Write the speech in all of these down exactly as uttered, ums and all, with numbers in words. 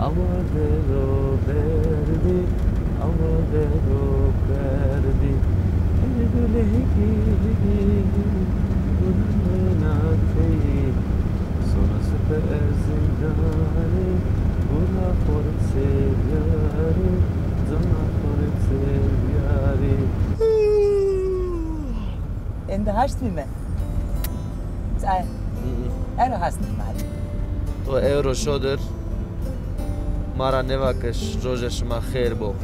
Awa dero berdî, awa dero berdî. Ey gulê hikî, gulê nateyî. Sona supe Erzinganî, gula xo rê sêvyarî, cana xo rê sêvyarî. Êndî haşt bîme. Çay. Hı hı. Ero haşt bîme. To ewro şodir. Ma ra nêva ke ş-, roja şima xêr bo.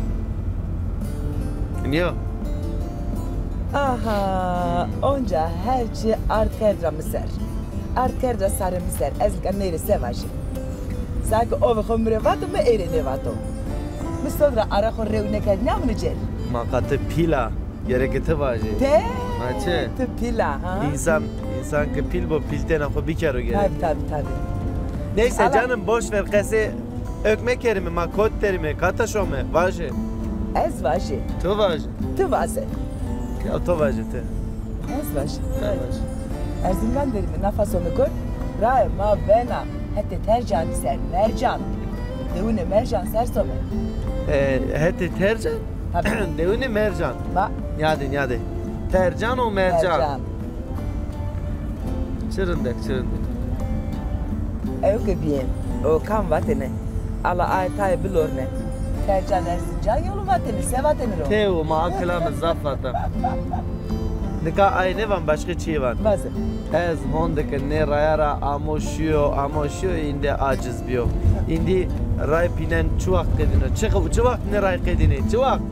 Nîyo? Aha, onca her çi ard kerd ra mi ser. Ard kerd ra sarê mi ser. Ez nika ney rê se vajî? Sanki o ve xo mi rê vato, mi ey rê nêvato. Mi sod ra ara xo rew nêkerd, nîyamune cêr. Ma ka ti pîl a. Gereke ti vajî. Te? Ma çi? Ti pîl a, ha? Însan, însan ke pîl bo, pîltena xo bikero gerek. Tabî, tabî, tabî. Neyse canım, boş ver, qesê ewk mekerîme, ma kot derîme, kata şome, vajê. Ez vajî. Ti vajî. Ti vaze. Ya to vajê ti. Ez vajî. Ti vajî. Erzingan derîme, nafa some kot, rae ma bena hetê Tercanî ser, Mercan. Dewunê Mercan ser some. E, hetê Tercan? Tabî. Dewunê Mercan. Ma. Nîyadê, nîyadê. Tercan û Mercan. Mercan. Çi rindek, çi rindek. Ewke bîyên. O kam vatêne? Ala aye tayê bilorne. Tercan Erzincan yolu vatêne, se vatêne ro? Tew, ma a kilame zaf vata. Nika ay nêvan, başqe çîyê van. Vaze. Ez honde ke nê raya ra amo şîyo, amo şîyo, îndî aciz bîyo. Îndî ray pînen çi waxt qedîno? Çi, çi waxt nê ray qedînê? Çi waxt?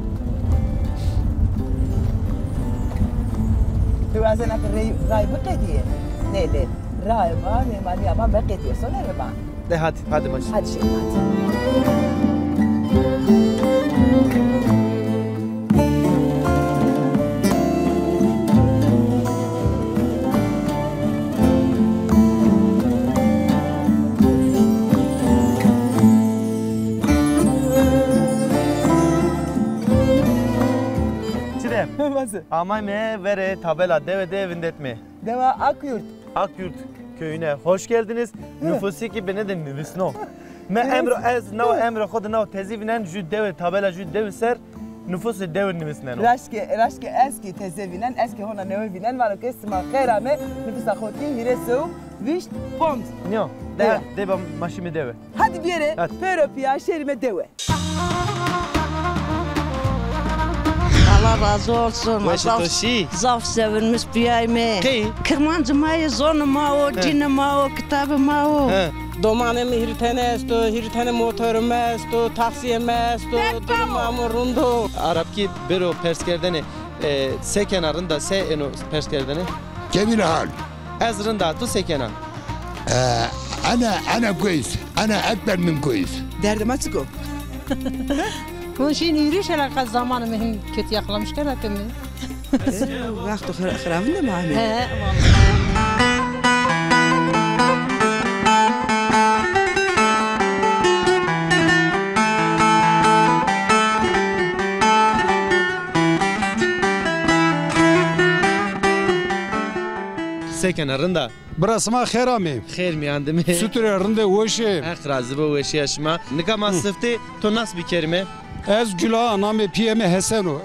Ti wazena ke rey, ray biqedîyê? Nê, nê. Rayê ma, mêmanîya ma meqedîyo. Sonerê ma. De hadi, hadi maşî. Hadi şêrîme, hadi. Çi de? Vaze. Amayme verê tabela dewe de vindetme. Dewa Akyurt. Akyurt köyüne hoş geldiniz. Nüfusu ki bine de nüvisno. Me emro ez nao emro xo de nao tezî vînen jü dewe, tabela jü dewe ser nüfusu dewe nüvisneno. Raşke, raşke ez ki teze vînen, ez ki hona newe vînen, vano ke sima xêr ame, nüfusa xo ki hîrê sew vîşt ponc. Nîyo, de, de ba maşîme dewe. Hadi biyere, hadi. Pêro pîya şêrîme dewe. Allah razı olsun. Weşê to şî. Zaf sevinmiş biyayme. Qey? Kirmancî ma yê, zonê ma o, cinê ma o, kitabê ma o. He. Domanê mi hîrê tene esto, hîrê tene motorê mi esto, taksiyê mi esto, dilê ma mi rind o. Arabkî bêro pers kerdene, e, se kena rind a, se êno pers kerdene? Kevîn hal. Ez rind a, tu se kena? Ee, ana, ana kuyuz, ana Ekber min kuyuz. Derdê ma çik o? Hûn şîn yürüyüş, herhalde zamanı min hin kötü yakalamış herhalde mi? Wexto xira-, xiravin de ma amê. He, vallahi. Se kena, rind a? Bira, sima xêr amê. Xêr mîyan de me. Çitur ê, rind ê, weş ê? Heq razî bo, weşîya şima. Nika ma siftê to nas bikerîme. Ez Gül Ağa, namê pîyê mi Hesen o.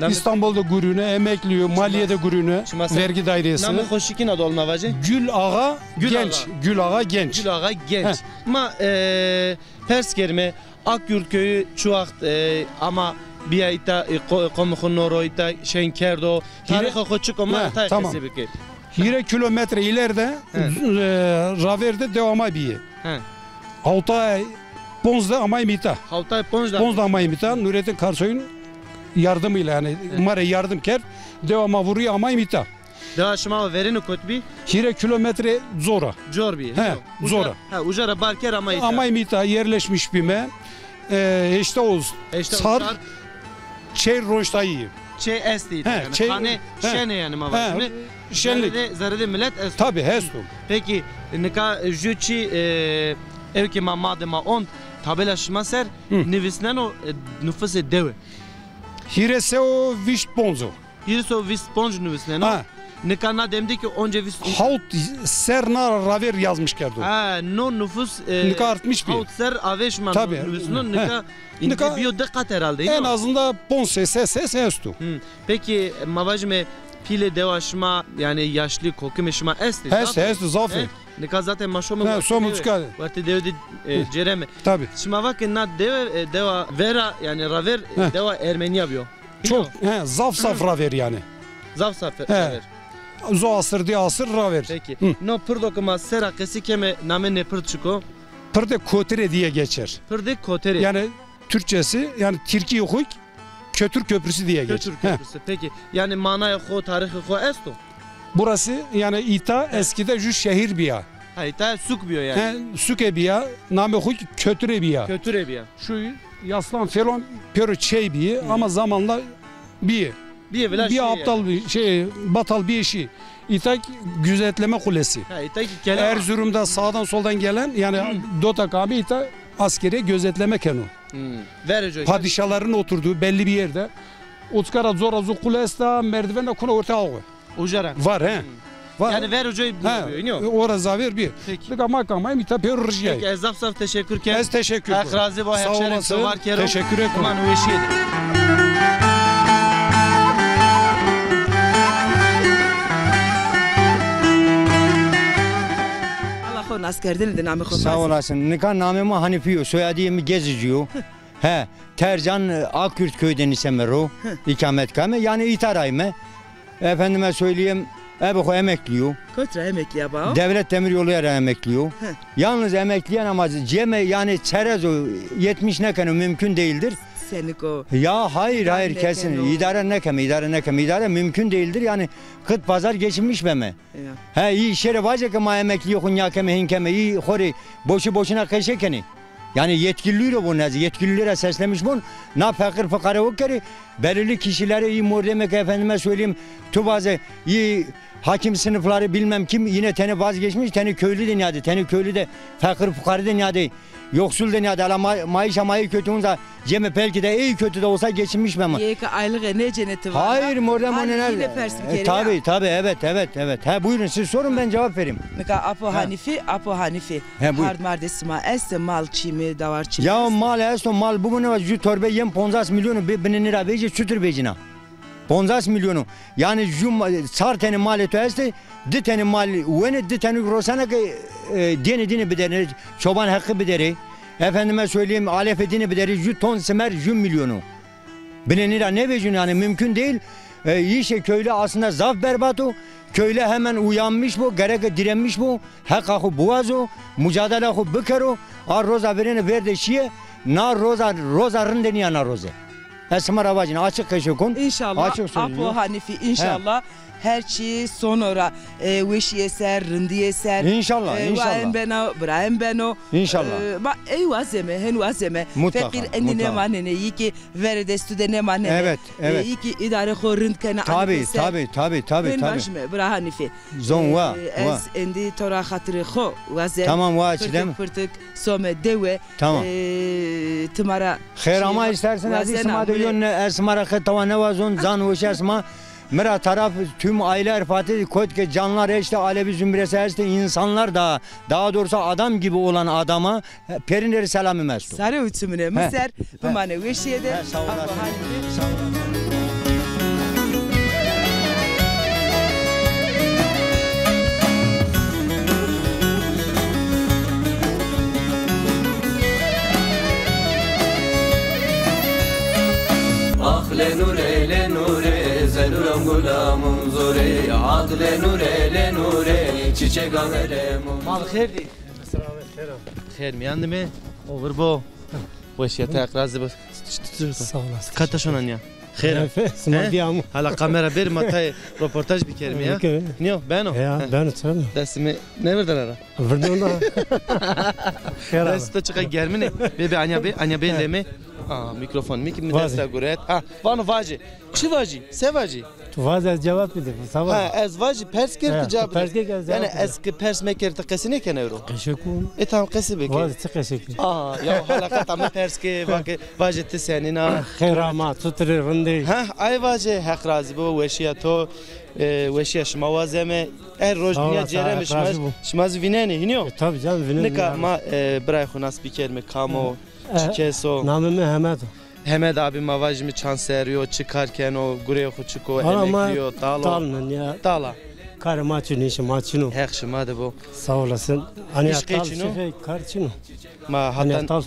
Namê... İstanbul de gurîne, emeklî yo, maliye de gurîne, vergi dairesi. Namê xo şikîna dolma vaje? Gül Ağa Genç. Gül Ağa Genç. Gül Ağa Genç. Heh. Ma, e, pers kerîme, Akyurt köyü çi waxt, e, ama bîya îta, e, qo-, qomê xo noro îta şên kerdo. Tarîxê xo çik o, ma îta qesey bike. Hîrê kilometre ileride, e, ravêr de dewa ma bîye. He. Hawtay ponz de amayîme îta. Hawtay ponz de? Ponz de amayîme îta. Nurettin Karsoy'un yardımıyla, yani ma rê yardım kerd. Dewa ma vurî, amayîme îta. Dewa şima verêne kot bî? Hîrê kilometre cor a. Cor bî. He, cor a. He, uca ra bar kerd, amayîme îta. Amayîme îta, yerleşmiş bîme. E, heştay sar, çê roştayî. Çê estî, yanî xane şenê, yanî ma vajîme. Şenlik. Zerrê de, zerrê de milet esto. Tabii, esto. Peki, nika jü çî, e, ewkê ma, ma de ma ont, tabela şima ser nivisneno, e, nufusê dewe? Hîrê se û vîşt ponc o. Hîris û vîst ponc nivisneno. Ha. Nika na demde ki onca vîst... Hawt serr na ra ravêr yazmış kerdo. Ha, no nufus, e, nika artmış bî. Hawt serr avê şima nufusno, nika îndî bîyo di qat herhalde, en azından ponc ses, ses, ses esto. Hı. Peki, ma vajime pîlê dewa şima, yanî yaşlî kokimê şima estê? Estê, estê, zaf ê. Nika zaten ma şome... Wertê dewe de, e, cêreme. Tabii. Şima va ke na dewe, e, dewa vera, yanî ravêr, e, dewa Ermenîya bîyo. Çok, he, zaf zaf ravêr yanî. Zaf zaf ravêr. Zo asir, di asir ravêr. Peki. No pirdo ke ma sera qesî keme, namê nê pird çik o? Pirdê Kotirê diye geçer. Pirdê Kotirê. Yani Türkçesi, yani Tirkî xo Kötür Köprüsü diye geçer. Kötür Köprüsü. Peki. Yani manaya xo, tarîxê xo esto? Burası yani îta eskide ju şehir bîya. Ha, îta suk bîyo yani. He, suke bîya, namê xo Kötürê bîya. Kötürê bîya. Şu yaslan felon pêro çey bîyî ama zamanla bîyî. Bîyî vila bîyî şey aptal yani. Bir şey, batal bir şey. İta gözetleme kulesi. Ha, îta ki kelama. Erzurum'da sağdan soldan gelen yani dota kami îta askeriye gözetleme keno. Hmm. Verê coy. Padişahların oturduğu belli bir yerde. Otkara zora zu kule esta, merdivena kuna orta ağı. Uca ra. Var, he. Var. Yani verê coy bîyo, nîyo? Ora zavêr bî. Peki. Nika ma kamayîme îta pêro rijîyayî. Peki, ez zaf zaf teşekkür ken. Ez teşekkür ken. Heq razî bo, Heq şerê to war kero. Teşekkür ederim. Aman weşîye de. Allah xo nas kerdene de namê xo. Sağ olasın. Nika namê mi Hanîfî yo, soyadîyê mi Gezicî yo. He, Tercan, e, Akyurt köyde niseme ro, ikamet kame. Yani îta ra yîme. Efendime söyleyeyim, ebe xo emekliyo. Kot ra emekliya bao? Devlet Demiryolu ra emekliyo. Yalnız emekliyen ama ceme yani çerez o, yetmiş nekeno, mümkün değildir. Seniko. Ya hayır, hayır, kesin. İdare nekeme, idare nekeme, idare mümkün değildir. Yani kıt pazar geçinmiş beme. Ya. He, î şêrê vace ke ma emeklîyê xo nîya keme, hîn keme, î xo rê boşu boşuna qeşe kenê. Yani yetkilî ro bon, ez yetkilî ra seslemiş bon, na feqîr fuqare o kerê, belirli kişilere, î mordemê ke efendime söyleyeyim, tu vaze, î hakim sınıfları bilmem kim yine tenê vazgeçmiş, tenê köylü de nîyade, tenê köylü de feqîr fuqare de nîyade. Yoksul de nîyade, ala ma-, maaşa ma ey kötü onca, cemê pelkî de ey kötü de olsa geçinmiş beme. Yê ke aylığê nêcênê ti vana. Hayır, mordem o nêna. Yine pers bikerî ya. Tabii, tabii, evet, evet, evet. Ha, buyurun, siz sorun, ben cevap vereyim. Nika Apo Hanîfî, Apo Hanîfî. He, buyur. Hard mardê sima estê, mal çî mi, dawar çî mi estê? Ya mal esto, mal bibune, ju torbe yem ponzas milyonu bi-, binê nî ra vejî, çutur vejîna? Ponzas milyonu. Yani ju ma-, çar tenê malê to estê, di tenê mal wenê, di tenû rosena ke, e, dênê dînê biderê, çoban hakkı biderê. Efendime söyleyeyim, alefê dînê biderê, ju ton simer, ju milyonu. Binê nî ra nêvejîno, yani mümkün değil. E, işê köylü aslında zaf berbat o. Köylü hemen uyanmış bo, gereke direnmiş bo, heqa xo biwazo, mucadela xo bikero. A roza verêne vêrde şîye, na roza, roza rinde nîya na roze. Ez sima ra vacîne, açık qeşe kon. İnşallah, açık söylüyorum. Apo Hanîfî, inşallah. He. Her çî sono ra, e, weşîye ser, rindîye ser. İnşallah, e, inşallah. Waen beno, biraen beno. İnşallah. E, ma ey wazeme, hen wazeme. Mutlaka, mutlaka. Feqîr endî nêmanenê, yî kî verê destû de nêmanenê. Evet, evet. E, yî kî îdare xo rind kena. Tabii, tabii, tabii, tabii. Hen vajime, bira Hanîfî. Zon wa, e, wa. Ez endî to ra xatirê xo wazen. Tamam, wa Çiğdem. Pirtik pirtik some dewe. Tamam. E, ti ma ra... Xêr ama, istersen ez sima de yon, ez sima ra xêr tawa nêwazon, can weşe sima. Mi ra taraf tüm aile irfatı, kot ke canlar eşte, Alevi zümresi eşte, insanlar da, daha doğrusu adam gibi olan adama, e, pêrine rê selamim esto. Sare û çimine mi ser, bimane weşîye de. He, sağ olasın. Sağ olasın. Mal xêr dî. Xêr mîyan de mi? Ovir bo. Weşîye, Heq razî bo. Sağ olasın. Kata şona nîya? Xêr a. Sima bîya mo. Hala kamera bêrî, ma tayê roportaj bikerîme ya. Nîyo, beno? Ya, beno, çira. Destê mi nêvirdena ra? Virdon da. Xêr a. Destê to çiqa germin ê. Bê, bê, anya bê, anya bê leme. Aa, mikrofon mi ki mi dest ra guret. Ha, vano vacê. Çi vacî? Se vacî? Vaz ez cevap bidî. Sağ ol. Ha, ez vajî pers kir, ti cevap bidî. Yanî ez ki pers meker, ti qesî nêken ewro? Qeşe kon. E, tamam, qesî bike. Vaz ti qeşe ki. Aha, ya halakat ama pers ki, vake, vajê ti senîn a? Xeyr ama, tu tirê rindê. Ha, ay vajê, Heq razî bo, weşîya to, e, weşîya şima wazeme. Her roj dinya cêreme, şima, şima zî vînenê, hînî yo? E, tabii canım, vînenê. Nika ma, e, birayê xo nas bikerime, kam o, çi kes o? Namê mi Hemed o. Hemed abi, ma vajîme çand serrî yo, çi kar keno, gureyê xo çik o, emeklî yo, tal o? Tal men ya. Tal a. Karê ma çin o, îşê ma çin o. Heq şima de bo. Sağ olasın. Hani ya tal şifê kar çin o. Ma hatan,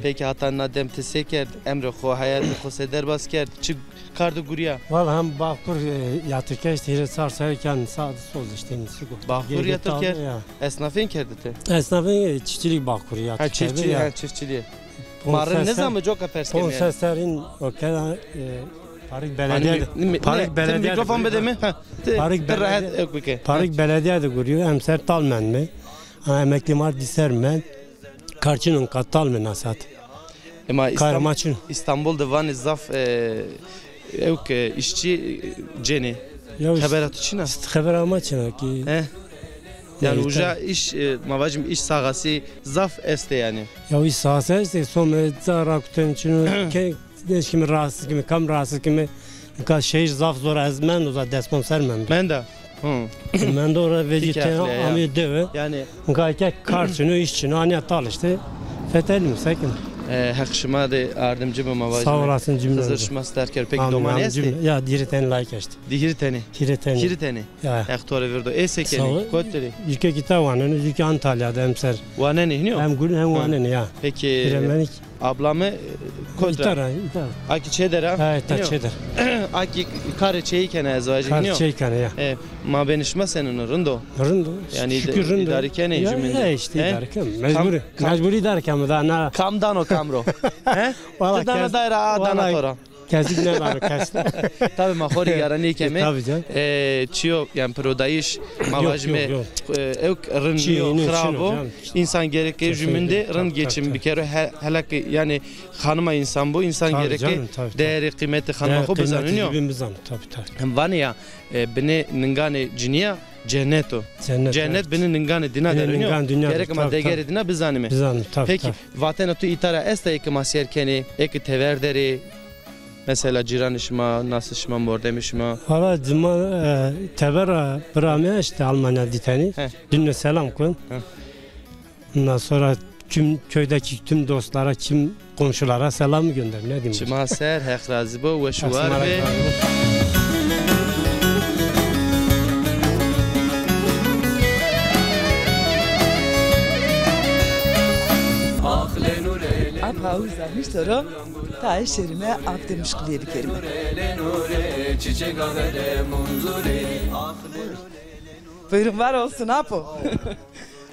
peki hatan na dem ti se kerd, emrê xo, heyatê xo se derbas kerd, çi kar de gurîya? Valla hem Bağkur, e, yatırkeşt, hîrê çar serrî ken sağ sol işte, nisi go. Bağkur yatır kerd? Ya. Esnafên kerd ti? Esnafên, e, çiftçilik Bağkur yatır kerd. Ha, çiftçilik, ha, çiftçiliğe. Ma rind nêzanîme, coka pers keme yanî. Ponse serrîn o keda, e, Parik Belediye de. Parik Belediye de. Mikrofon bide mi? Ha. Parik Belediye de gurîyo, emser tal mendme. Ha, emeklî ma dîser mend. Kar çin o, nika tal mend na saat. Ema Kar ma çin o. İstanbul de vanê zaf, e, ewk, e, îşçî, e, cenê. Xebera tu çin a? Xebera ma çin a ki. He. Yanî uca îş, e, ma vajîme îş sahası zaf estê yanî. Ya îş sahası estê, some ca rakuten çin o, ke, neşkîme rahatsız kîme, kam rahatsız kîme. Nika şehir zaf zor, ez mendo uza, destkom ser mendo. Menda? Hı. Mendo ra vecî tena amî dewe. Yanî nika ke kar çin o, îş çin o, anya tal işte. Fetelîme, se kîme. E, Heq şima de ardimci bo, ma vajîme. Sağ olasın cümle. Xizir şima star kero. Peki domanî estê? Ya, di hîrê tenî layik estî. Di hîrê tenî? Hîrê tenî. Hîrê tenî. Ya. Heq to rê virdo. Ê se kenî? Kotî rê? Jûke kîta wanenê, jûke Antalya de emser. Wanenê hînî yo? Hem gurîn hem wanenê ya. Peki. Hîrê menî. Abla mi, e, kotî ra? Îta ra, îta ra. A kî çê der a? Ha, îta çê der. A kî karê çêyî kena, ez vajî hînî yo? Karê çêyî kena ya. E, mabênê şima senîn o, rind o? Rind o. Yanî şukir rind o. Îdare kenê jûmîn de? Ya, ya, îşte îdare ken. Mecburî. Mecburî îdare ken, daha na. Kam dano kam ro? He? Ti dana dayra, a dana to ra. Kesî nêvano kes. Tabii ma xo rê yaranîye keme. Tabii canım. E, çiyo, yanî pirodayîş, ma vajîme, e, ewk rind nîyo, xirab o. Însan gereke jûmîn de rind geçim bikero. He-, hele ki yanî xanima însan bo, însan gereke değerê, qîmetê xanima xo bizano, nîyo? Tabii, tabii. Hem vanê ya, e, binê ninganê cinîya cennet o. Cennet, cennet binê ninganê dîna der o, nîyo? Gereke ma degerê dîna bizanîme. Bizanîme, tabii. Peki, vatena tu îta ra esta ê ke ma sêr kenê, ê ke tever der ê? Mesela cîranê şima, nasê şima, mordemê şima? Valla cima, e, tever ra bira mi eşte Almanya dî tenî. He. Dîne selam kon. He. Ondan sonra tüm köydeki tüm dostlara, tüm komşulara selam gönder. Ne diyeyim? Şima ser, Heq razî bo, weş û war bê. Ap hawuza miştoro. Tayê şêrîme, ap de muşqulîye bikerîme. Buyurun, var olsun apo.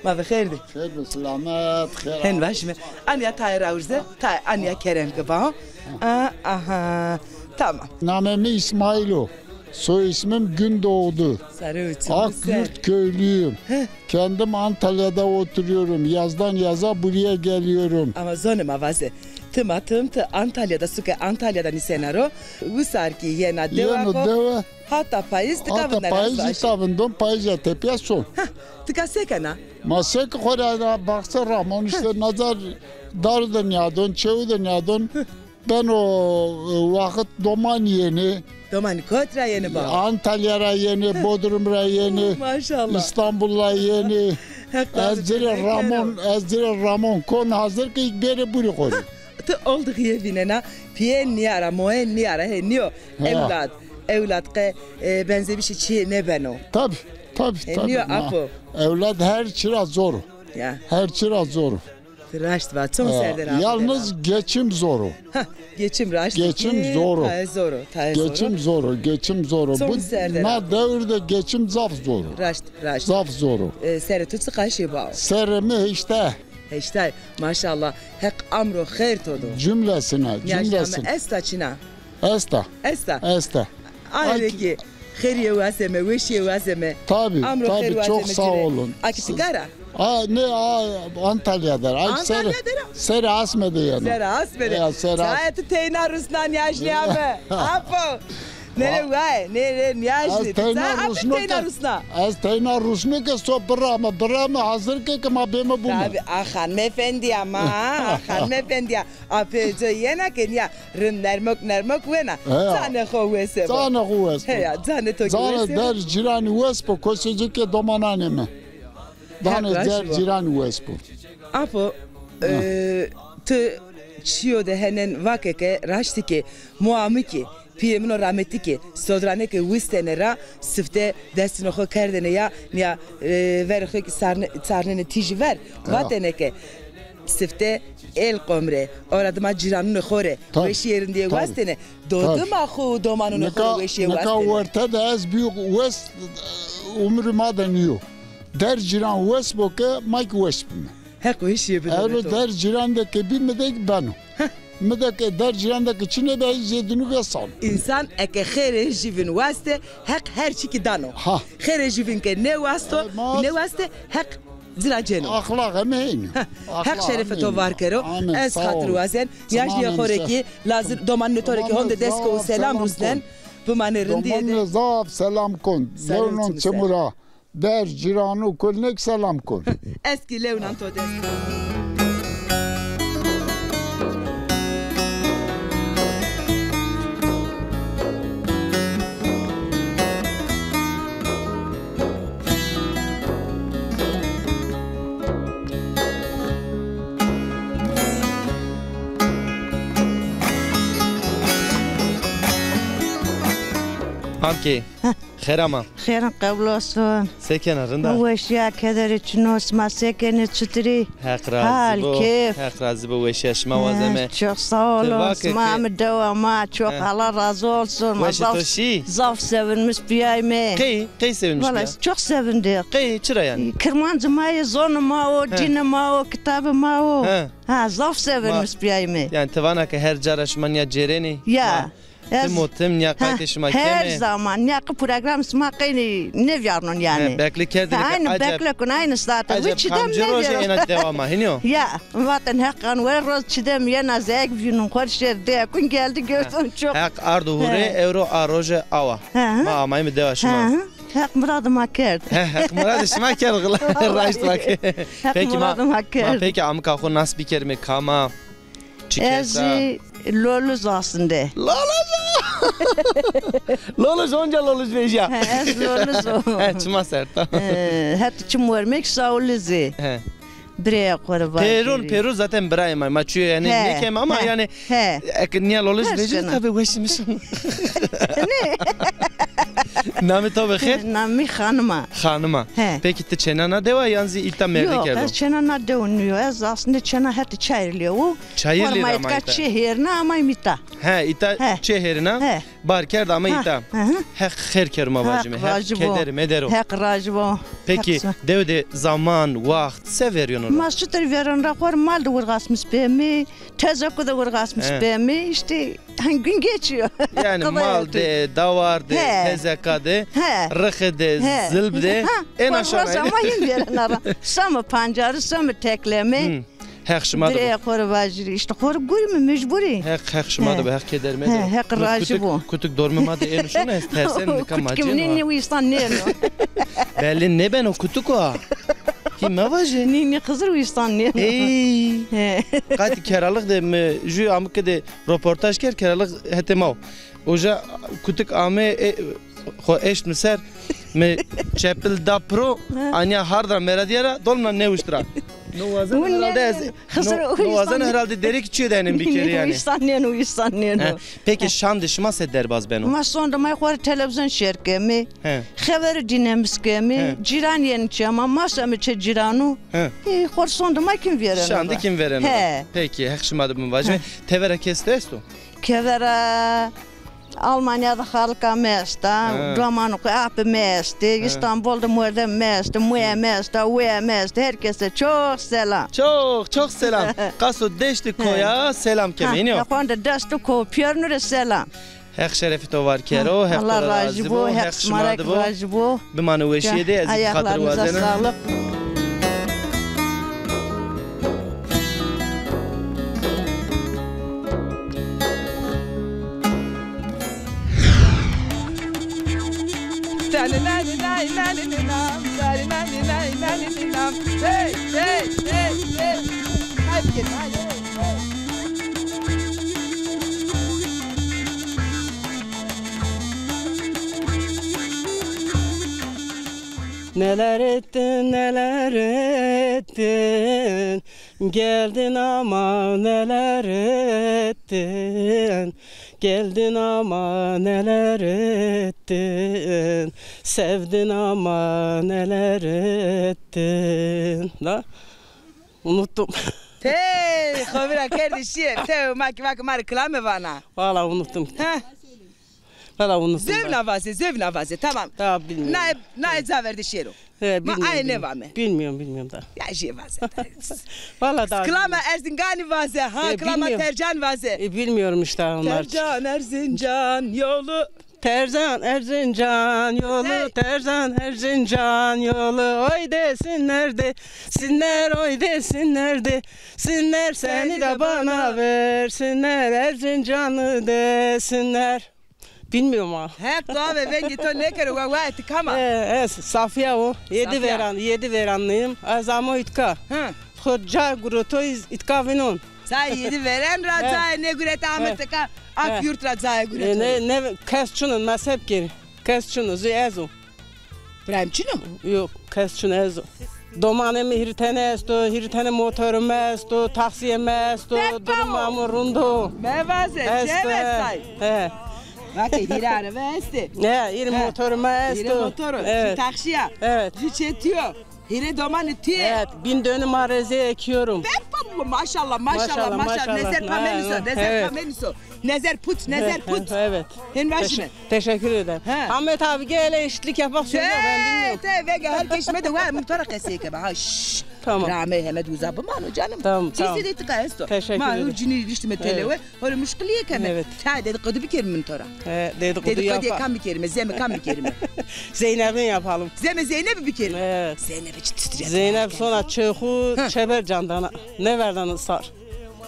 Ma bi xêr dî. Xêr bi selamet, xêr. Hen vajîme. Anya tayê rawirze, tayê anya kerem ke va. A, aha. Tamam. Namê mi İsmail o. Soy ismim Gündoğdu. Sarı uçum. Akyurt köylüyüm. Heh. Kendim Antalya'da oturuyorum. Yazdan yaza buraya geliyorum. Ama zonê ma vaze. Ti ma tim ti Antalya'da, suke Antalya'da nîsena ro. Wisar kî yena dewa xo. Yeno dewe. Hata payîz tika vindena. Hata payîz tika vindon, payîz ya tepîya son. Heh, tika se kena? Ma se ki xo ra baxse ramon, işte nazar dar de nîyadon, çewu de nîyadon. Beno, e, waxit domanî yenê. Domanî kot ra yenê ba? Antalya ra yenê, Bodrum ra yenê, maşallah, İstanbul ra yenê. Ez ci rê ramon, ez ci rê ramon kon hazir ki bêrê burî xo rê. Ti oldiğiye vînena, pîyê nîyara, moyê nîyara, he, nîyo. Ewlad, ewlad qe, e, benzebîşê çîyê nêbeno. Tabii, tabii, tabii. Nîyo apo. Ewlad her çi ra zor o. Ya. Her çi ra zor o. Raşt va, çom ser der a. Yalnız geçim zor o. Ha, geçim raşt. Geçim zor o. Tayê zor o, tayê zor o. Geçim zor o, geçim zor o. Çom ser der a. Bu na dewir de geçim zaf zor o. Raşt, raşt. Zaf zor o. E, serê tu çiqa şê bao? Serê mi heştay. Heştay, maşallah. Heq amro xeyr to do. Cümlesine, cümlesine. Esta çina? Esta. Esta. Esta. Ay, peki. Xêrîye wazeme, weşîye wazeme. Tabii, tabii, çok sağ olun. Aki ti gara? A, ne, a, Antalya der. Ay, Antalya der. Serê asme de yanî. Serê asme de. Ya, serê asme. Saete teyna rusna nîyajnîyame. Apo. Nere waye, nere niyajî. Ez teyna rusno ke, teyna rusna. Ez teyna rusno ke so birra mi, birra mi hazir ke ke ma bême bûme. Tabi, a xanmefendiya ma, a xanmefendiya. A pê co yena ke niya rind nermok nermok wena. He ya. Canê xo wese bo. Canê xo wes bo. He ya, canê to ki wese bo. Canê der cîranî wes bo, kosê ci ke domananê mi. Danê der cîranî wes bo. Apo, e, ti çîyo de henen vake ke raştî ke moa mi kî, pîyê min o rametî kî sodranê ke wistêne ra, sifte destûnê xo kerdêne ya, nîya, e, verê xo kî sarne-, sarnêne tîjî ver, vatêne ke sifte el qomre, ora dima cîranûnê xo rê weşîyê rindîye wastêne, dodima xo û domanûnê xo rê weşîye wastêne. Nika werte de ez bîyo wes, umrê ma de nîyo. Der cîran wes bo ke ma kî wes bîme. Heq weşîye bido. Ero der cîran de ke bî, mi de kî beno. Mi de ke der cîran de ke çinê be, zêdinû vêsan. Însan eke xêrê jûvîn waste, Heq her çî kî dano. Ha. Xêrê jûvîn ke nêwasto, nêwaste, Heq ci ra cêno. Axlaq heme hên o. Heq şerefê to var kero. Amin. Ez xatir wazen. Yajnîya xo rê kî, lazir domanê to rê kî honde dest ko û selam rusnen. Bimanê rindîye de. Domanê zaf selam kon. Lewnon çimû ra. Der cîranû kulnek selam kon. Ez kî lewnan to dest. Amkê. Xêr ama. Xêrin qewlosun. Se kena, rind a? Weşîya, kederî çin o, sima se kenê, çitirî? Heq razî bo. Hal, kêf. Heq razî bo, weşîya şima wazeme. Çok sağ olun. Sima mi dewa ma, çok Allah razı olsun. Weşê to şî? Zaf sevinmiş bîyayme. Qey, qey sevinmiş bîya? Vallahi çok sevindik. Qey, çira yanî? Kirmancî ma yê, zonê ma o, cinê ma o, kitabê ma o. He. Ha, zaf sevinmiş bîyayme. Yanî ti vana ke her ca ra şima nîya cêrenê? Ya. Tim û tim nîya qaytê şima keme. Her zaman nîya qe program sima qeynî nêvîyarnon yanî. He, bekle kerdêne ke aynı acep, bekle kun, aynı saate. Acep çidem kamci roje êna dewa ma, hînî yo? Ya, vaten Heqan we roz çidem yena, zek vînun, xor şer de kun geldi gördüm çok. Heq ardo hurê, ewro a roje awa. Ma amayme dewa şima. Heq muradê ma kerd. He, Heq muradê şima kerd, raşt vake. Peki ma, ma peki amika xo nas bikerime kama? Çi kesa? Ez zî Loluz aslında. Loluz! Loluz, onca Loluz vejîya. He, ez Loluz o. He, çima ser, tamam. He, hetê çim wermek Sauluz ê. He. Birayê xo rê vajî. Pêrûn, pêrûn zaten birayê ma, ma çîyo yanî nêkem ama yanî eke nîya Loluz vejî tabi weşîmiş. Ne? Namê to bi xêr? Namê mi Xanim a. Xanim a. He. Peki ti çêna na dewa yan zî îta mêrdî kerdo? Yok, ez çêna na dew nîyo. Ez aslında çêna hetê Çayırlı o. Çayırlı ra ama îta. Çê hêrina ama îta. He, îta çê hêrina. He. Bar kerd ama îta. Heq xêr kero ma vajîme. Heq keder meder o. Heq razî bo. Peki, dew de zaman, waxt se verîyono ra? Ma çitur verîyon ra, xo rê mal de wirxasmiş bême, tezeko de wirxasmiş bême, îşte, hani gün geçiyor. Yanî mal de, dawar de, tezeka de, rixê de, zilb de, êna şona. Ama hîn verîyona ra. Seme pancarî, seme tekleme. Heq şima de bo. Birê xo rê vajîrî. Îşte xo rê gurîme, mecbur î. Heq, Heq şima de bo, Heq keder meder o. Heq razî bo. Kutik, kutik dormê ma de êno şono, ez terseno nika ma cêno. Nî, nî, wistan nêno. Belli nêbeno kutik o. Hî mevajê. Nî, nî, Xizir wistan nêno. Ey. Qatî Keralix de mi jû amike de roportaj kerd, Keralix hetê ma o. Uca kutik ame, e, xo eşt mi ser, mi çepil da piro, anya hard ra meradîya ra, dolma nêwişt ra. No wazen herhalde ez, no, no wazen herhalde derê kî çîyo de enim bikerî yanî. Wistan nêno, wistan nêno. He. Peki şandê şima se derbaz beno? Ma sondê ma xo rê televîzyon şêr keme. He. Xevere dînemis keme. He. Cîran yenî çê ma, ma seme çê cîranû. He. Ê, xo rê sondê ma kîm vêreno ra. Şandê kîm vêreno ra. He. Peki, Heq şima de bo, mi vajîme. He. Tevera kes de esto? Kevera Almanya de xalika mi esta, domanê xo, apê mi estê, Îstanbul de mordemê mi estê, muya mi esta, wuya mi estê, her kese çok selam. Çok, çok selam. Qaso deşt û koya selam keme, hînî yo? Xonde dest û ko pîyerûnû rê selam. Heq şerefê to var kero, Heq to ra razî bo, Heq şima de bo. Bimane weşîye de, ez kî xatir wazena. Ayaklarınıza sağlık. Hey, hey, hey, hey. Haydi gelin, haydi. Neler ettin, neler ettin, geldin ama neler ettin, geldin ama neler ettin, sevdin ama neler ettin. Da? Unuttum. Tey, xo vira kerdî şîye. Tey, ma ki, ma ki ma rê kilame vana. Valla unuttum. Heh. Valla unuttum. Zewna vaze, zewna vaze. Tamam. Daha bilmiyorum. Nae, nae ca verde şêro. He, ma aye nêvame. Bilmiyorum, bilmiyorum da. Ya jê vaze. Valla daha. Kilama Erzinganî vaze. Ha, e, kilama bilmiyorum. Tercan vaze. E, bilmiyorum işte onlar. Tercan, Erzincan yolu. Tercan, Erzincan yolu, hey. Tercan, Erzincan yolu. Oy desinler desinler, oy desinler desinler, seni de bana versinler, Erzincanlı desinler. Bilmiyorum ha. He, dua ve vengê to nêkero, wa, wa, ti kam a? E, ez Safiye o. Yedi Safiye. Veran, yedi veranlıyım. Ez amo itka. Hı. Xo ca gurotoy itka vinon. Cayê yedi veren ra, he, cayê nêgurete ame tika, ak yurt ra cayê gurete. E, ne, ne, kes çuno, mezheb keri. Kes çuno, zü ezo. Birayim çino? Yok, kes çuno, ezo. Domanê mi hîrî tene esto, hîrî tene motorê mi esto, taksiyê mi esto, durumê mi rind o. Mevaze, esto, çev estay. He. Vake hîrê arebe estê. He, hîrê motorê mi esto. Hîrê motoro, evet. Jü taksîya. Evet. Jü çetiyo. Hîrê domanê tu yê? Evet, bin dönüm arazi ekiyorum. Pek maşallah, maşallah, maşallah, maşallah. Nezer kameniso, nezer kameniso. Nezer put, nezer put. Evet. Hên vajime. Teşekkür ederim. He. Ahmet abi gel, hele eşitlik yapak, söyle, ben bilmiyorum. Te, te, vege her keşme de var, muhtara qesey keme. Ha, şşş. Tamam. Rame hemed uza bimano canım. Tamam, tamam. Çizi de tika esto. Teşekkür ederim. Ma hur cini iliştime telewe. Hore muşkilîye keme. Evet. Ta dedikodu bikerîme min to ra. He, dedikodu yapa. Dedikodu kam bikerîme, zeme kam bikerîme? Zeynep'in yapalım. Zeme Zeynep'i bikerîme. Evet. Zeynep'i çi titre. Zeynep sona çexu çeber candana. Ne verdana sar.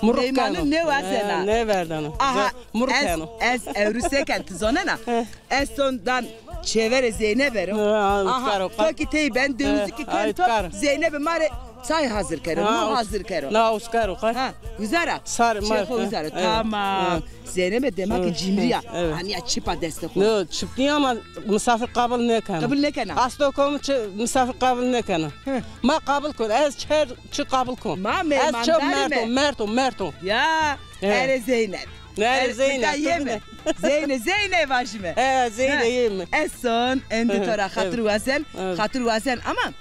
Muruk keno. Ne wazena. He, ne verdana. Aha, muruk keno. Ez ewru seken ti zonena. He. Ez sondan çêverê Zeynep ero. Ha, aha, to ki tey ben dewizî ki keno to, Zeynep ma rê çay hazir kero, no hazir kero. Na uskar o, ha. Ha, güzel a. Sar, çê xo güzel a. Tamam. Zeynep dema ki cimrî ya. Evet. Aniya çipa destê xo. No, çip nîya ama misafir qabil nêkena. Qabil nêkena. Asto kom çi misafir qabil nêkena. Ma qabil kon. Ez çer çi qabil kon. Ma meymandarîme. Ez çi merto, merto, merto. Ya, ere Zeynep. Nere Zeynep. Yeme. Zeyne, Zeyne vajime. He, Zeyne yeme. Ez son, endî to ra xatir wazen, xatir wazen ama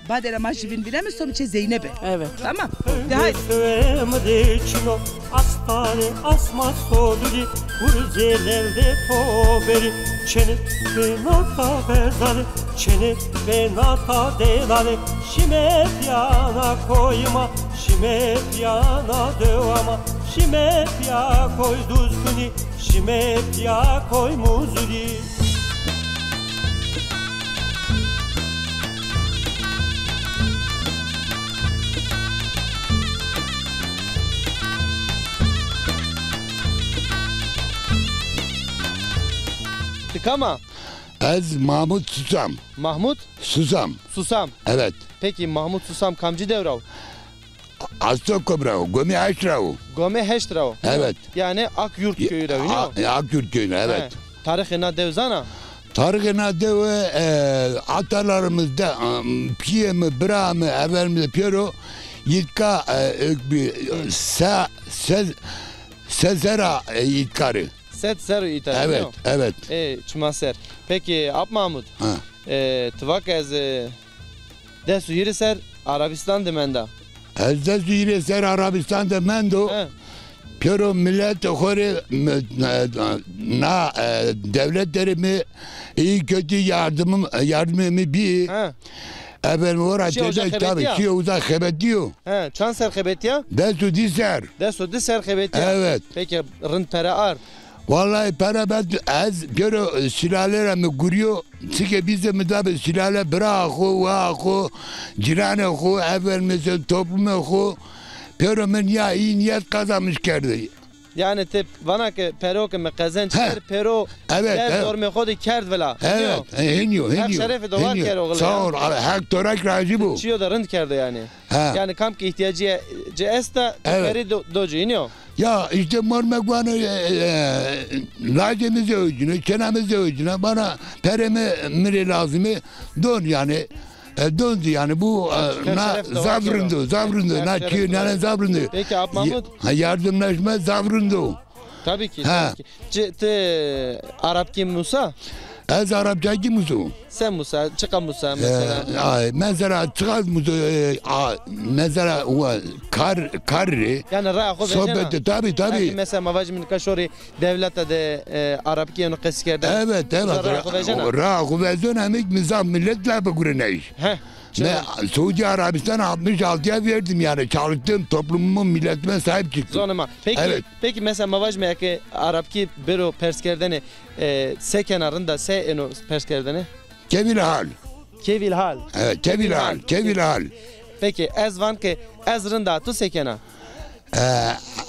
badê ra ma jî vîn vîneme, some çê Zeynebe. Evet. Tamam. De haydi. Mı de çino, astare asma soduri, urze lelde to beri, çene benata bezale, çene benata delale, şime piyana koyma, şime piyana dewama, şime piya koy duzkuni, şime piya koy muzuli. Ti kam a? Ez Mahmut Susam. Mahmut? Susam. Susam. Evet. Peki Mahmut Susam kamcî dew ra o? Asto kom ra o, gomê heşt ra o. Gomê heşt ra o. Evet. Yani Akyurt köyü ra o, ne o? Akyurt köyü, evet. He. Tarixê na dew zana? Tarixê na dewe, e, atalarımız de, e, piyê mi, bira mi, efendim de pêro, yitka, e, ök bir, se, se, se sera, e, yitkarı. Sed serr û îta. Evet, evet. Ê, çima ser. Peki, Ap Mahmud, e, ti va ke ez, e, des û hîrê ser Arabistan de menda. Ez des û hîrê ser Arabistan de mendo. He. Pêro milet xo rê, mi, e, na, e, devlet derê mi iyi kötü yardımım, yardımê mi bî. He. Efendim, ora tede tabii, şîyo uza xebetîyo. He, çand ser xebetîya? Des û di ser. Des û di ser xebetîya. Evet. Peki, rind pere ard? Vallahi pere ben ez pêro, e, sülale ra mi gurîyo. Çike bîze mi da bi sülale bira xo, wa xo, ciranê xo, efendim, mesela toplumê xo. Pêro mi nîya iyi niyet kazanmış kerdi. Yanî ti vana ke pero ke mi qezenc kerd, pero, evet, derd, evet, dormê xo de kerd vila. Evet, hênî yo, hênî yo. Heq şerefê to war kero, oxil. Sağ ol, Heq to ra kî razî bo. Çîyo de rind kerdo yanî. Ha. Yanî kam ke îhtîyacîye ci esta, ti, evet, perî do, do ci, hênî yo. Ya îşte mormek vano, e, e, lacê mi zewicîno, çêna mi zewicîna, vana perê mi, mi rê lazim ê, don yanî. E, don zî yanî bu, e, na zaf rind o, zaf rind o, na çîyo nîyane zaf rind o. Peki, Ap Mahmut? Ha, yardımlaşma zaf rind o. Tabii ki, tabii ki. Ci, ti Arapkî musa? Ez Arapça kî muso. Se musa, çiqa musa mesela? E, ay, mesela çiqa muso, e, a, mesela, wa, kar, kar rê. Yanî raya xo vejena. Sohbet, tabii, tabii. Belki mesela ma vajîme nika şorî dewlete de, e, Arapkî yeno qesî kerdene. Evet, evet. Uza raya xo vejena. Raya xo vejena, mi zaf millet la bigurenayîş. He. Ben Suudi Arabistan altmış altıya verdim yani, çalıştım, toplumumu, milletime sahip çıktım. Zonê ma. Peki, evet, peki mesela ma vajîme eke Arapkî bêro perskerdene, e, se kena rind a, se êno perskerdene? Kevil hal. Kevil hal. Evet, kevil hal, kevil hal. Peki, ez van ke ez rind a, tu se kena? E,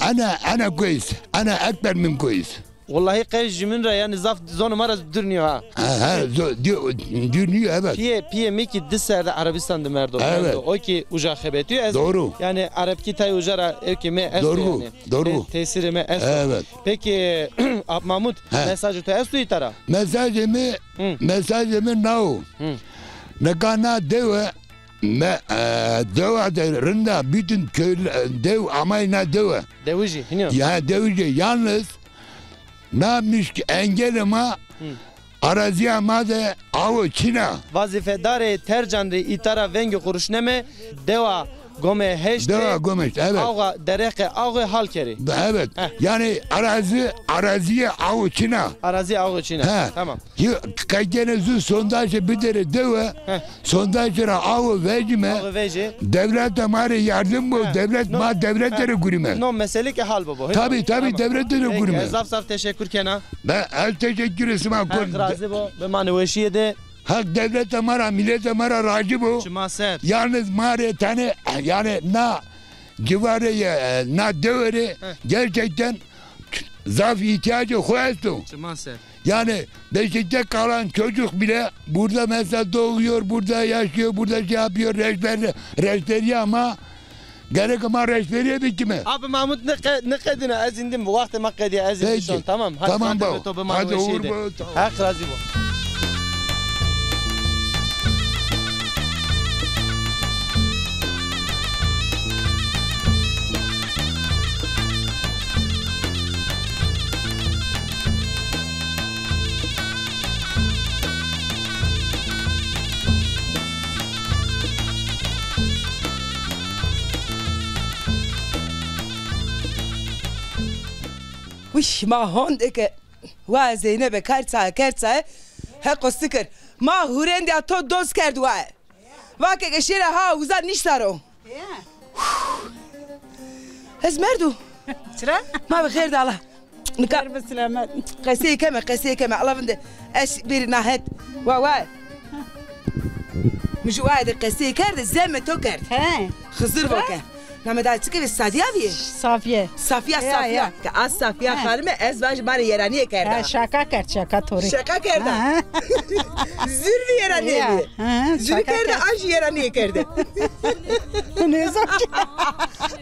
ana, ana kuyis, ana ekber min kuyis. Wellahî qey jûmîn ra, yanî zaf zonê ma ra dûr nîyo ha. Ha, ha, zo-, dû-, dûr nîyo, evet. Pîyê, pîyê mi kî di serre de Erebîstan de merdo. Evet. Merdo. O kî uca xebetîyo, ez. Doğru. Yanî Erebkî tayê uca ra ewkê mi esto yanî. Doğru, doğru. Te-, tesîrê mi esto. Evet. Peki, Ap Mahmut, mesajê to esto îta ra? Mesajê mi, mesajê mi na o. Nika na dewe, me, e, dewa de rind a, bütün köy, e, dew amay na dewe. Dewijî, hînî yo. Ya, dewijî, yalnız na müşk-, engelê ma, arazîya ma de awo çin a. Vazîfedarê Tercan rê îta ra vengê xo ruşneme, dewa Gome Heşt. Dewa Gome Heşt, evet. Awa, dereqê awe hal kerê. Evet. Heh. Yanî arazi, arazîye awo çin a. Arazîye awo çin a. He. Tamam. Qey gene zu sondajê biderê dewe, sondajê ra awe vecîme. Awe vecî. Dewlete ma rê yardim bo, dewlet, ma dewlete rê gurîme. No mesele ke hal bibo. Tabii, tabii, dewlete rê gurîme. Peki, ez zaf zaf teşekkür kena. Ben el teşekkür sima kon. Heq razî bo, bimanê weşîye de. Heq dewlete ma ra, milete ma ra razî bo. Çima ser. Yalnız ma rê tene, yanî na civarê, e, na dewe rê gerçekten zaf ihtiyacê xo esto. Çima ser. Yani beşikte kalan çocuk bile burada mesela doğuyor, burada yaşıyor, burada şey yapıyor, rehber-, rehberi ama gerek ma rehberiye bikime. Abi Mahmut ne qe-, ne qedina, ez indim, wextê ma qediya, ez indim. Peki. Tamam, hadi, tamam, baba. Hadi, uğur bol. Heq razî bo. Wiş, ma honde ke wa Zeynebe kerd saye, kerd saye, heqo sikir. Ma hurendîya to doz kerd waye. Va ke ke şêra ha uza nîşta ro. Ez merdo. Çira? Ma bi xêr de ala. Nika. Xêr bi selamet. Qesey keme, qesey keme. Ala vinde. Ez bêrî na het. Wa wa. Mi ju waye de qesey kerde, zeme to kerd. He. Xizir vo ke. Name da çike ve Sadiya vîye? Safiye. Safiya, ya, Safiya. Ya. Ke az Safiya xanime, ez vajî ma rê yeranîye kerda. Ha, şaka kerd, şaka to rê. Şaka kerda. Ha. Zûr vî yeranîye vîye. Ha, zûr kerda, an jî yeranîye kerde. Nêzon ki.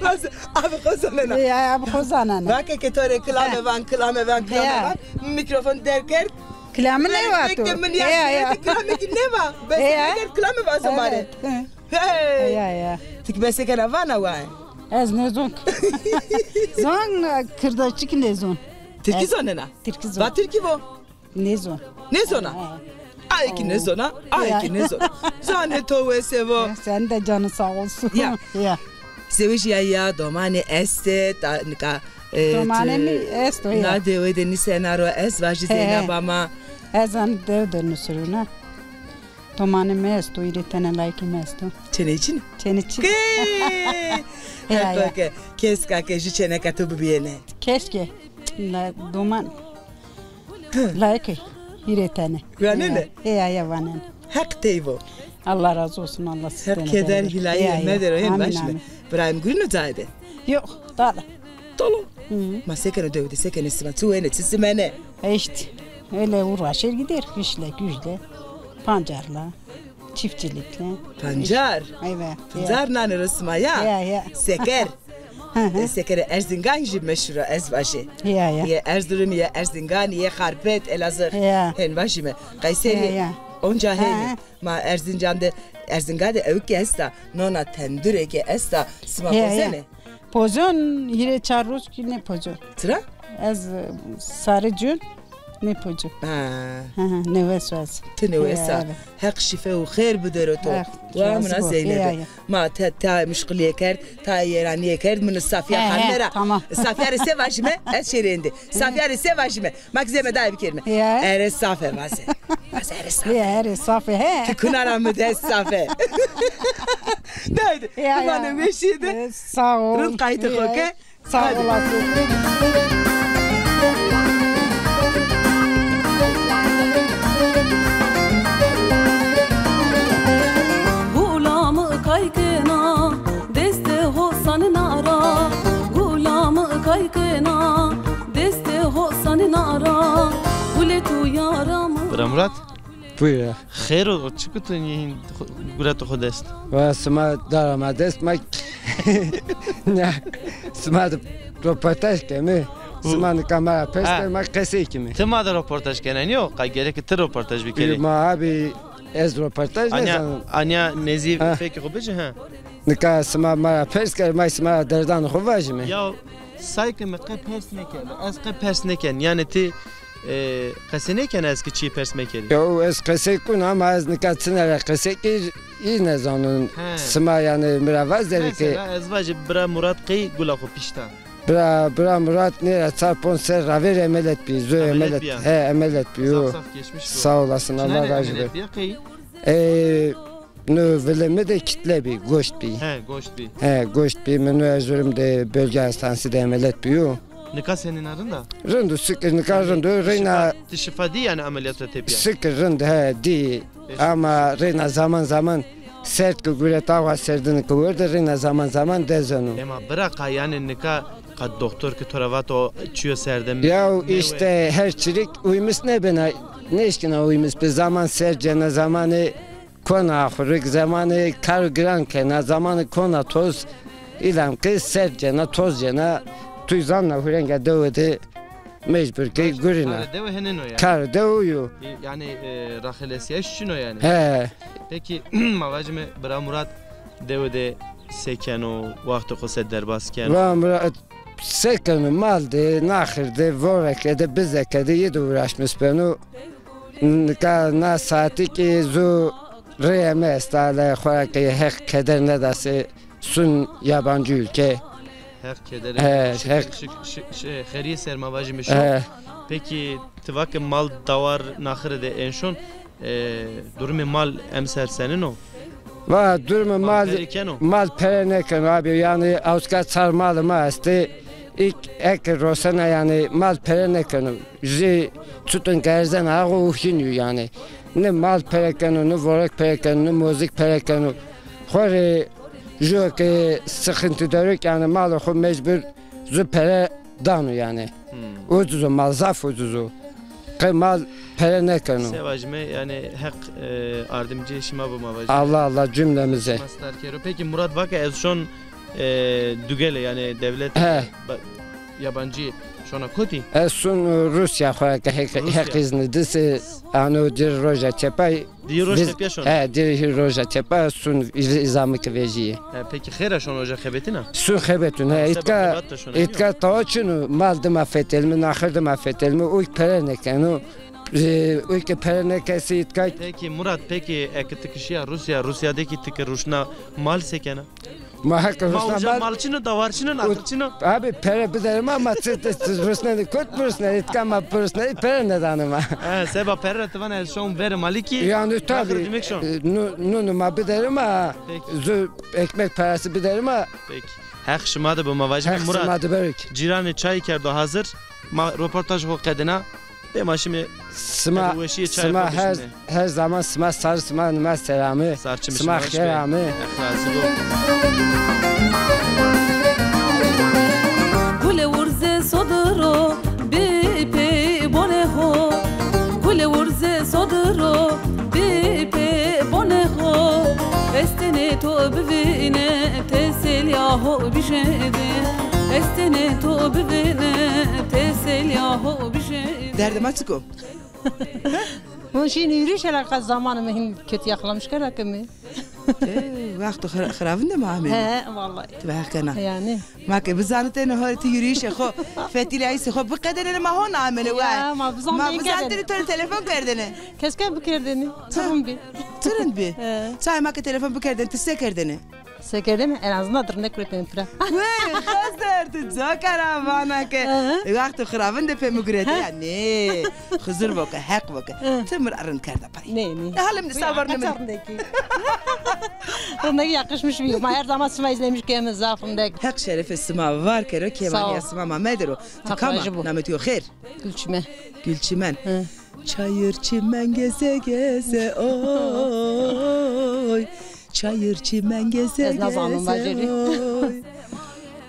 Bas, abi xo zanena. Ya, abi xo zanena. Vake ke to rê kilame van, kilame van, kilame van. Mikrofon derg kerd. Kilame nêvato. Belkî min ya, ya. Kilame ki nêva. Bes nêkerd, kilame vazo ma rê. Hey! Ya, ya. Ti ki bese kena vana waye. Ez nêzon. Zon, e, kirdaçî ki nêzon. Tirkî zonena? Tirkî zon. Va tirkî vo. Nêzon. Nêzona? Ha. Aye ki nêzona, aye ki nêzona. Zanê to wese vo. Ya, sen de canın sağ olsun. Ya. Ya. Zewejîya ya, domanê estê, ta, nika, e, domanê mi esto, ya. Na dewe de nîsena ro, ez vajî Zeyneba ma. Ez an dew de nusiruna. Domanê mi esto, hîrê tene layikê mi esto. Çênê çin? Çênê çin. Kê! Ya, ya. Heto ke, keska ke jû çêneka to bibîyêne. Keşke. La, doman. Layikê hîrê tene. Vanene? Ya, ya, ya, vanene. Heq tey vo. Allah razı olsun, Allah sizden de. Heq keder hîlayîye medero, hem vajîme. Amin, amin. Birayê mi gurîno cayê de? Yok, dala. Dolo. Hı. Ma se keno dewe de, se kenê sima? Çi wenê, çi simene? E işte, öyle uğraşır gider, işle, güçle, pancarla, çiftçilikle. Pancar? Evet. Pancar nanê ro sima ya? Ya, ya. Seker. Hı hı. E, sekerê Erzingan jî meşhur o, ez vajî. Ya, ya. Yê Erzurum, yê Erzingan, yê Xarpêt, Elazığ. Ya. Hên vajîme. Qeyserî, ya, ya, onca hênî. Ha. Ma Erzincan de, Erzingan de ewk kî esta, nona tendurê kî esta, sima pozenê? Pozon, hîrê çar roj kî nêpozon. Tira? Ez, e, sarê cûn nêpozon. Ha. Hı hı, newes o ez. Ti newes a. Ya, evet. Heq şîfe û xêr bidero to. Heq razî bo. Wa mina Zeynebe. Ya, ya. Ma te, ta muşqilîye kerd, ta yeranîye kerd, min Safiya Xanime ra. He, he, tamam. Safiya rê se vajîme? Ez şêrê êndî. Safiya rê se vajîme? Ma kî zeme daye bikerîme. Ya. Erê safe vaze. Vaze erê safe. Ya, erê safe, he. Ti kuna ra mi de safe. Dayde. Ya, ya. Bimane weşîye de. E, sağ ol. Rind qayîtê xo ke. Sağ olasın. Gulamı kaykena, destê hosanina ra. Gulamı kaykena, destê hosanina ra. Gulê tu yara mi. Bira Murat. Buyur ya. Xêr o, çik tu nî hîn xo-, guretê xo dest? Va sima dara ma dest, ma ne, sima de roportaj keme. Sima nika ma ra pers keme, ma qesey keme. Ti ma de roportaj kena, nîyo? Qay gerek ti roportaj bikerî. Ma abi, ez roportaj nêzanim. Anya nêzî fekê xo bici, ha. Nika sima ma ra pers kerd, ma sima ra derdanê xo vajîme. Ya say ke mi qe pers nêkerdo. Ez qe pers nêken. Yanî ti, e, qesey nêkena ez ke çîyê pers mekerî? Yo, ez qesey kun ama ez nika çine ra qesey kir, î nêzanon. He. Sima yanî mi ra vazderî ke. Mesela ez vajî bira Murat qey gula xo pişta. Bira, bira Murat nêra çar ponc serr ravêr emeliyat bî. Zû emeliyat. He, emeliyat bî. Zaf zaf geçmiş olsun. Sağ olasın, Allah razı olsun. Çinayne emeliyat bîya qey? E, no vilê mi de kitle bî, goşt bî. He, goşt bî. He, goşt bî. Mi no Erzurum de bölge hastanesi de emeliyat bîyo. Nika senîn a, rind a? Rind o, sikir nika rind o. Reyna. Ti şifa dî yanî emeliyat ra tepîya? Sikir rind, he, dî. Ama reyna zaman zaman serd ke guret, awa serdin ke werde, reyna zaman zaman dezeno. Ema bira, qa yanî nika qa doktor ke to ra vato çîyo serde mi? Ya işte her çirik uymis nêbena, nêşkina uymis bi. Zaman serd cena, zamanê kona xurik, zamanê kar giran kena, zamanê kona toz, îlam ke serd cena, toz cena, tu zana hurênga dewe de mecbur ke gurîna. Karê dewe henên o yanî. Karê dewe yo. E, yanî, e, raxelesîyayiş çin o yanî. He. Pekî, ma vajîme bira Murat dewe de se keno, waxtê xo se derbaz keno? Bira Murat se keno, mal de, naxir de, voreke de, bizeke de, yê de uğraşmis beno. Nika na saetî kî zû reyê mi esta, la xora ke Heq keder nêdase, sun yabancı ülke. Heq keder. He, Heq. Şi-, şi-, şi-, xerîyê ser ma vajîme şo. He. Pekî ti va ke mal dawar naxire de ên şon, e, durumê mal emser senîn o? Va, durumê mal, mal pere nêkeno abi. Yanî awska çar malê ma estê. Îlk eke rosena yanî mal pere nêkeno. Jû çiton ke erzena axo û hîn yo yanî. Ne mal pere keno, ne vorek pere keno, ne mozik pere keno. Xo rê jû ke sıkıntı der o kî yanî malê xo mecbur zu pere dano yanî. Hmm. Ucuz o mal, zaf ucuz o. Qe mal pere nêkeno. Se vajîme yanî Heq, e, ardimcîyê şima bo ma vajîme. Allah Allah cümlemize. Ma star kero. Pekî Murat va ke ez şon, e, dugele yanî devlet, he, ba-, yabancı şona kotî? Ez sun, e, Rusya xora ke Heq, Heq izni dise, ano dir roja çepay. Dî roj tepîya şona? He, dî roja tepîya sun, îz-, îzamike vejîye. He, pekî xêr a şona uca xebetîna? Sun xebetun, he, îtka, îtka tawa çin o, mal dima fetelîme, naxir dima fetelîme, uy pere nêkeno. E, uy ke pere nêkesî îtka. Pekî Murat, pekî eke ti ke şîya Rusya, Rusya de kî ti ke ruşna mal se kena? Ma heke rusna mal. Ma uca mal çin o, dawar çin o, naxir çin o? Abi pere biderîme ama çi, çi, çi rusnenî, kot birusnenî, îtka ma birusnenî, pere nêdanîme. He, seba pere ra ti vana ez şon verê malî kî. Yanî tabi, naxir dimek şon. E, nu-, nunê ma biderîme, zu ekmek parası biderîme. Pekî. Heq şima de bo ma vajîme Murat. Heq şima de berek. Cîranê çayî kerdo hazir. Ma roportaj xo qedina. Ê ma şîme. Sima, sima her, her zaman sima sar, sima nima serame. Sima xêr ame. Heq razî bo. Gule urze To bivêne, teselya ho bijêne. Derdê ma çik o? Hûn şîn yürüyüş, herhalde zamanımı hin kötü yakalamış kara kimi. E, wexto xira-, xiravin de mi amêne? He, vallahi. Ti bi heq kena. Yani. Ma ke bizanitêne ho ti yürüyüşê xo, fetilîyayîsê xo biqedenêne, ma hona amêne. Ya, wa. Ma bizanitêne, ma bizanitêne to rê telefon kerdêne. Keşke bikerdêne. Çi rind bî. Çi rind bî? He. Çayê ma ke telefon bikerdêne, ti se kerdêne? Se kerdêne, en azından dirnek üretmedim pira. Wey, Xizir, ti coka ra vana ke. Hı hı. Wexto xiravin de pê mi gurete ya. Nê, Xizir vo ke, heq vo ke. Hı. Ti mi ra rind kerda pay. Nê, nê. E, halim de sabar nêmend. Rindekî. Rindekî yakışmış bî. Ma her zaman sima izlemiş keme, zaf rindek. Heq şerefê sima var kero, kêmanîya sima ma medero. Ti kam a? Namê to yo xêr? Gülçimen. Gülçimen. Hı. Çayır çimen geze geze oy. Çayır çimen geze geze oy.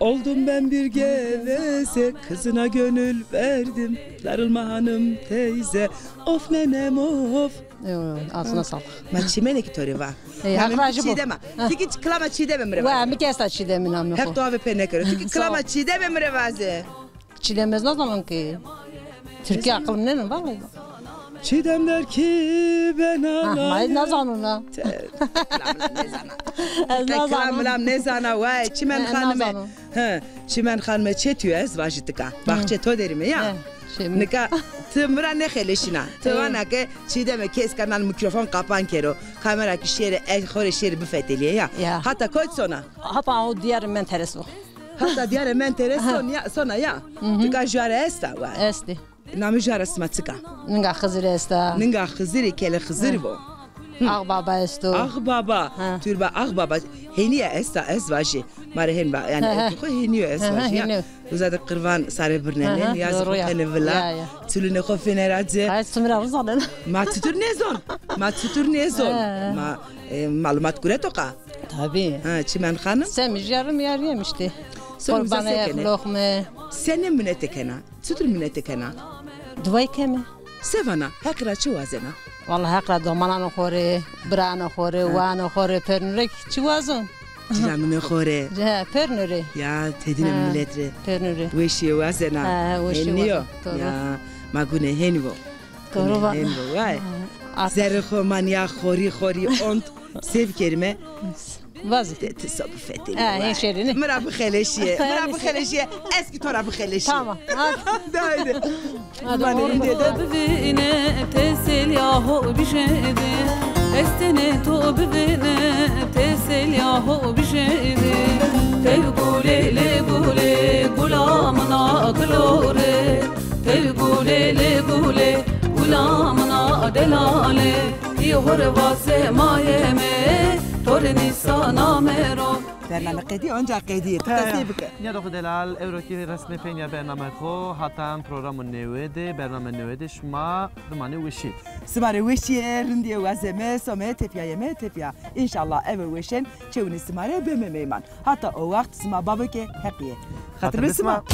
Oldum ben bir geveze, kızına gönül verdim. Darılma hanım teyze, of nenem of. Yo, yo, ağzına sağlık. Ma çimenê kî to rê va. Ey, namê mi Çîdem a. Ti kî kilama Çîdemê mi rê vaze. Wa, mi kî esta Çîdemê namê xo. Heq to avê pê nêkero. Ti kî kilama Çîdemê mi rê vaze. Çîdem ez nazanon ki. Tirkî aqil mi nêno vallahi. Çiğdem der ki ben anayım. Ha, ma ez nazanon ha. Te-, kilam milam nêzana. Ez nazanon. Kilam milam nêzana, vay, Çimen Xanime. He, Çimen Xanime çê tu yo ez vajî tika. Baxçê to derîme ya. Nika ti mi ra nêxeleşîna. Ti vana ke Çiğdeme kes kanan mikrofon kapan kero. Kamera ki şêrê, e, xo rê şêrê bifetelîye ya. Ya. Hata kotî sona? Hata o diyarê Menteres o. Hata diyarê Menteres son ya, sona ya. Tika jûare esta wa? Estê. Namê jûare sima çik a? Ninga Xizirî esta. Ninga Xizirî, kelê Xizirî vo. Ax Baba esto. Ax Baba. Türba Ax Baba. Hênî ya esta, ez vajî. Ma rê hên va, yanî ewkê xo hênî yo, ez vajî ya. Uza de qirvan sare birnenê, nîyazê xo kenê vila. Çulunê xo fênê ra ci. Ay, sumira uzanen. Ma çitur nêzon? Ma çitur nêzon? Ma, e, malumat gureto qa? Tabii. Ha, Çimen Xanim? Semij yarım yariyem işte. Qurbanê loxme. Senê minete kena? Çitur minete kena? Duay keme. Se vana? Heq ra çi wazena? Walla Heq ra domananê xo rê, biranê xo rê, wanê xo rê, pernû rê çi wazon? Cîranunê xo rê. He, pernû rê. Ya, tedînê milet rê. Pernû rê. Weşîye wazena. He, weşîye wazena. Hênî yo. Ya, ma gune hênî vo. Doğru va. Hênî vo, vay. Zerrê xo ma nîya xorî xorî ont. Sêv kerîme. Vaze. Ti, ti so bifetelî. Ha, hên şêrîne. Mi ra bixeleşîye. Mi ra bixeleşîye. Ez kî to ra bixeleşîye. Tamam. Hadi. De haydi. Hadi. Bivîne, teselya ho bijêde. Ez tenê to bivîne, teselya ho bijêde. Tev gulê lê gulê, gula min a gilore. Tev gulê lê gulê, gula min a delale. Ti ho rê vase mayeme, to rê nîsan amero. Bername qedî, onca qedî. Ti qesey bike. Nîyadoxê delal, ewro kî resmê penya bername xo, hatan programê newe de, bername newe de şima bimanê weşîye. Sima rê weşîye, rindîye wazeme, some, tepîyayeme, tepîya. Înşallah eve weşên çewinê sima rê beme meyman. Hata o waxt sima bavê ke heqî yê. Xatir be sima.